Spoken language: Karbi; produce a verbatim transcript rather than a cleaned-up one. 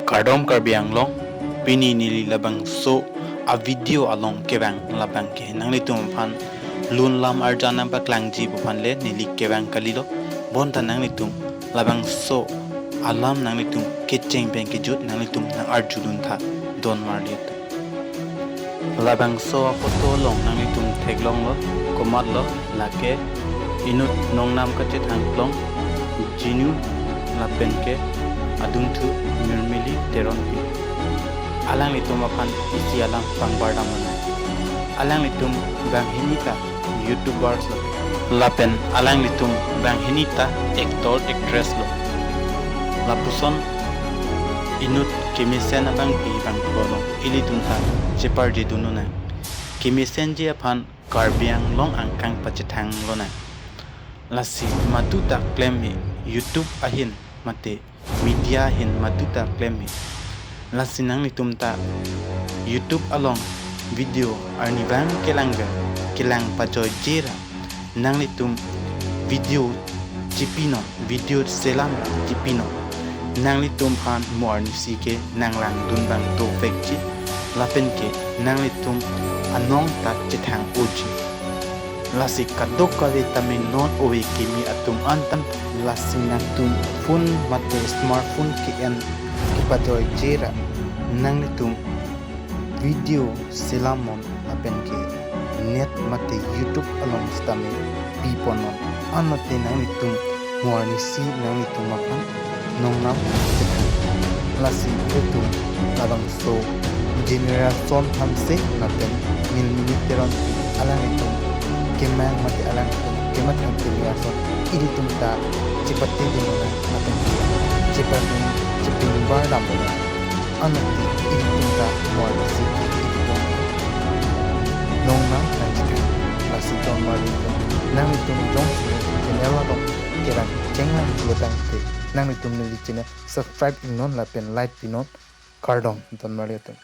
Kardom Karbi Anglong, pini neli labangso a video along kevang labang ke nanglitum aphan lun lam arjan nangpaklangji aphan le neli kevang kalilo, bonta nanglitum labangso alam nanglitum kecheng pen kejut nanglitum nang-arjudun tha, don marli atum. Labangso a photo along nanglitum theklonglo, komatlo, lake inut nongnam kachethang klong, Jinu lapen ke adungthu Nirmili Teronpi. Alanglitum aphan isi alam pangbar dam nang. Alanglitum banghini ta YouTubers lo. Lapen alanglitum banghini ta actor actress lo. Lapuson inut kemesen abangpi bangphu along ilitum ta cheparjedun nang. Kemesenji aphan Karbi Anglong angkang pachethang lonang. Lasi madu ta klemji YouTube ahin mate media ahin madu ta klemji. Lasi nanglitum ta YouTube along video arnivang kelang ga kelang pajoijera nanglitum video chipinon, video selam chipinon. Nanglitum aphan mo arnisi ke nanglangdun abang dopikji, lapen ke nanglitum anong ta chethang unji. Lasi kadokave tame non ove kimi atum an tame, lasi nangtum phone mate smartphone ke-en kepajoijera nanglitum video selamnon lapen ke net mate YouTube along sitame piponnon. Anlote nanglitum mo arnisi nanglitum aphan nongnam chethang. Lasi itum labangso General Son Hanse lapen Nirmili Teron alanglitum kemang mate alanglitum kematha kemi ason ilitum ta chepatedun nang lapen chepatedun chepingbar dam nang. Anlote ilitum ta mo arnisi ilitum nongnam nangchethang. Lasi don marli atum, nanglitum jongsi channel along kelang chenglang pulo tangte nanglitum neli channel subscribe iknon lapen like pinon. Kardom don marli atum.